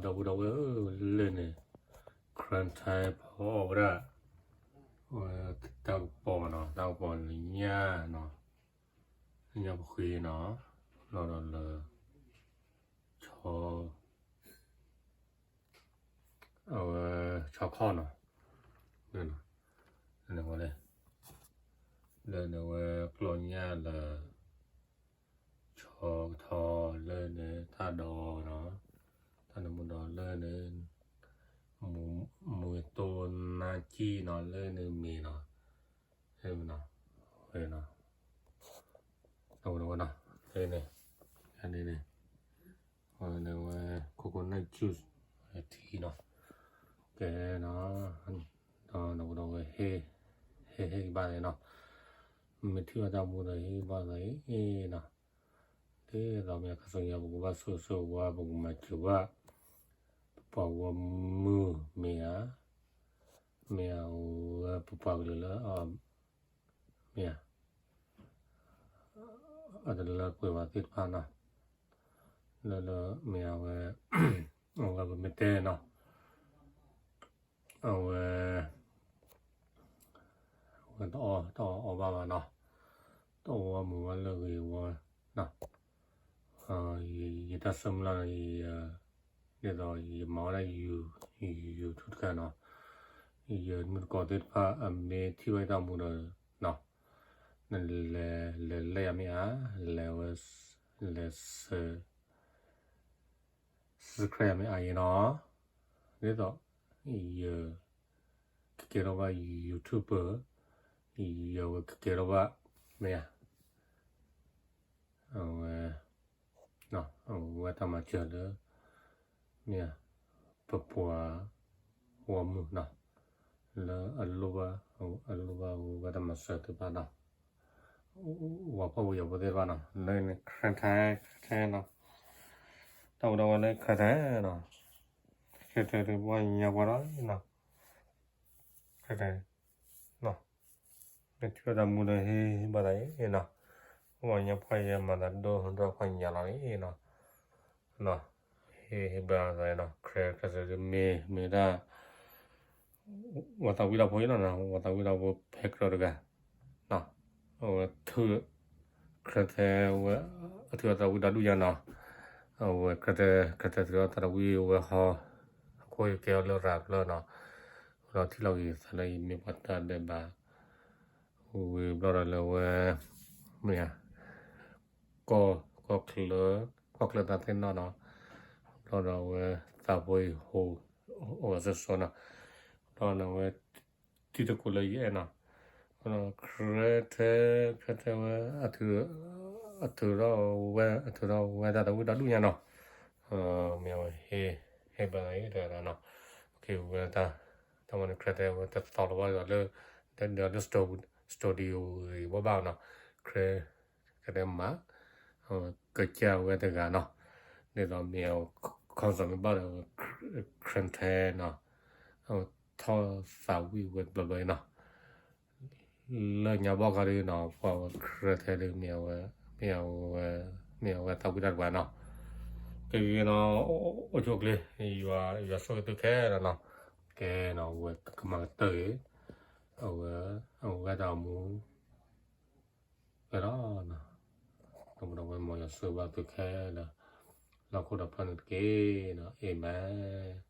ဒီပုၢ်ဒီဝဲၢ်ဧၢ, လၢန့ၣ် ခရၣ်ထဲဖီဝဲဒၣ် တၢ်ကပီၤနီၤ, တၢ်ကပီၤလၢညၣ်နီၤ, လၢညၣ်ပဃ့နီၤ, လီၤဒီးလၢ ဆီ အဝဲ ဆီခီၣ်နီၤ, လၢန့ၣ်ဝဲ လၢန့ၣ်ဝဲကျီၢ်ညၣ်လၢ ဆီကထီလၢန့ၣ် တၢ်ဒီနီၤ, တၢ်နၢမူဒီလၢန့ၣ် မူတိနါကံၣ်နီၤ, လၢန့ၣ်မ့ၢ်နီၤ, နီၤ, ဝဲနီၤ, အဝဲနီၤ, လၢန့ၣ်, န့ၣ်န့ၣ် အဝဲန့ၣ်ဝဲ coconut juice ထံနီၤ, ကဲနီၤ, ဒီးနၢမူဒီဝဲ ဟ့ၣ် ဟ့ၣ် ဟ့ၣ်ကဘၣ်သးနီၤ, မ့ၢ်ထံၣ်ဘၣ်တၢ်မူဒီးဟ့ၣ်ဘၣ်သးအံၤနီၤ, ဒ်သိးမ့ၢ်ခါဆူညါ ပကဘၣ်ဆိၣ်ဂ့ၤဆိၣ်ဝါ ပကမၤစၢၤဘၣ် ပပှၤဂီၢ်မုၢ်မ့ၢ်ဧါ, မ့ၢ်ဧါ, အိၣ်ဝဲပပှၤကလုာ်လၢ မ့ၢ်ဧါ, အတလၢပှဲၤဘၣ်သ့ၣ်တဖၣ်နီၤ, လၢလၢမ့ၢ်အဝဲ, အဝဲပမ့ၢ်တဲနီၤ, အဝဲ ဝဲတအီၣ် တအီၣ်အီဘၣ်ဘၣ်နီၤ, တအီၣ်ဝဲမုာ်ဝဲလၢဂ့ၤဝဲနီၤ, ယတၢ်ဆၢမုၢ်လၢ်န့ၣ် ဒ်သိးယမၤဝဲဒၣ် YouTube တခါနီၤ, ယမုၢ်တကိးသ့ၣ်တဖၣ် အမ့ၢ်ထံၣ်ဘၣ်တၢ်မူဒီးနီၤ, နလဲၤ လဲၤ လဲၤယၤမ့ၢ်ဧါ, လဲၤဝဲ လဲၤ subscribe ယၤမ့ၢ်ဧါအံၤနီၤ, ဒ်သိး ယ ကကဲထီၣ်ဘၣ် YouTuber, ယဝဲကကဲထီၣ်ဘၣ် မ့ၢ်ဧါ, အဝဲ အဝဲတၢ်မၤစၢၤလၢ မ့ၢ်ဧါ, ပပှၤဂီၢ်မုၢ်နီၤ, လၢအလိၣ်ဘၣ် အလိၣ်ဘၣ်ဝဲတၢ်မၤစၢၤသ့ၣ်တဖၣ်နီၤ, ပှၤဖှီၣ်ဖိယာ်ဖိသ့ၣ်တဖၣ်နီၤ, လၢန့ၣ် ခရၣ်ထဲ ခရၣ်ထဲနီၤ, တၢ်ဝဲဒၣ်ဝဲလၢခရၣ်ထဲနီၤ, ခရၣ်ထဲဒ်ပှၤညါပှၤဒီးနီၤ, ခရၣ်ထဲ မ့ၢ်ထံၣ်ဘၣ်တၢ်မူဒီးဟ့ၣ်ဘၣ်သးအံၤနီၤ, ပှၤညါပှၤယဲမၤသးဒိၣ်ဒိၣ်ပှၤညါလီၤအံၤနီၤ, ဟ့ၣ်ဟ့ၣ်ဘၣ်သးနီၤ, ခရၣ် ခရၣ်ထဲမ့ၢ် မ့ၢ်ဒၣ် ပှၤသးဝံၣ်တၢ်ဖိအံၤနီၤ, ပှၤသးဝံၣ်တၢ်ဖိဖဲကြၢးတဂၤ, အဝဲထုး ခရၣ်ထဲဝဲ အထုးအသးဝံၣ်ဒီဒူၣ်ညါနီၤ, အဝဲခရၣ်ထဲ ခရၣ်ထဲထုးအသးဝံၣ်ဝဲဟီ, အခိၣ်ကဲအီၤလၢရၤဖျၢၣ်နီၤ, ဒီးထံၣ်လီၤက့ၤသးလၢယမ့ၢ်ပှၤတၢ်ဒဲးဘး, ဝံၤဘျီဒီးလၢဝဲ မ့ၢ်ဧါ, ကီၢ် ကီၢ်ချၢ ကီၢ်ချၢသးသ့ၣ်နီၣ်နီၤ, ဘျီဒီးဝဲ သးဖိအံၤဟိ အိၣ်အစိစိနီၤ, ဘျီဒီးဝဲ တံၤသကိးလၢယအဲၣ်နီၤ, ခရၣ်ထဲ ခရၣ်ထဲဝဲ အထုးထီၣ်ဝဲ အထုးထီၣ်ဝဲတၢ်သးဝံၣ်ဒီဒူၣ်ညါနီၤ, မ့ၢ်အဝဲ ဟ့ၣ်ဘၣ်သးအံၤတဂၤနီၤ, ဝဲ တၢ်မၤန့ၣ် ခရၣ်ထဲဝဲ တသီလီၤဘၣ်ဒီးလၢ ဒီးလၢ studio ဂ့ၤဘၣ်ဘၣ်နီၤ, ခရၣ် ကတဲမး ကစၢ်ဝဲတဂၤနီၤ, ဒ်သိးမ့ၢ်အဝဲ ခီၣ်စး မ့ၢ်ဘၣ်ဒီး ခရၣ်ထဲနီၤ, အဝဲထီၣ်သးဝံၣ်ဝဲတဘျီဘျီအံၤနီၤ, လၢညါဘီၣ်ခါဒ်နီၤ ပှၤဝဲခရၣ်ထဲဒ်မ့ၢ်အဝဲ မ့ၢ်အဝဲ မ့ၢ်အဝဲသးဝံၣ်တၢ်တပှၤနီၤ, ကဲက့ၤနီၤ အိၣ်ဆူၣ်အိၣ်ချ့ ယွၤဆိၣ်ဂ့ၤသုခဲလၢာ်နီၤ, ကဲနီၤ အဝဲကမၤကတၢၢ်ဂ့ၤ အဝဲ အဝဲတၢ်မူ ကဲလီၤ, ဒီးဝဲမ်ယွၤဆိၣ်ဂ့ၤဘၣ်သုခဲလၢာ် လၢဟီၣ်ခိၣ်ဒီဖျၢၣ်န့ၣ်တက့ၢ်, အၤမ့ၣ်.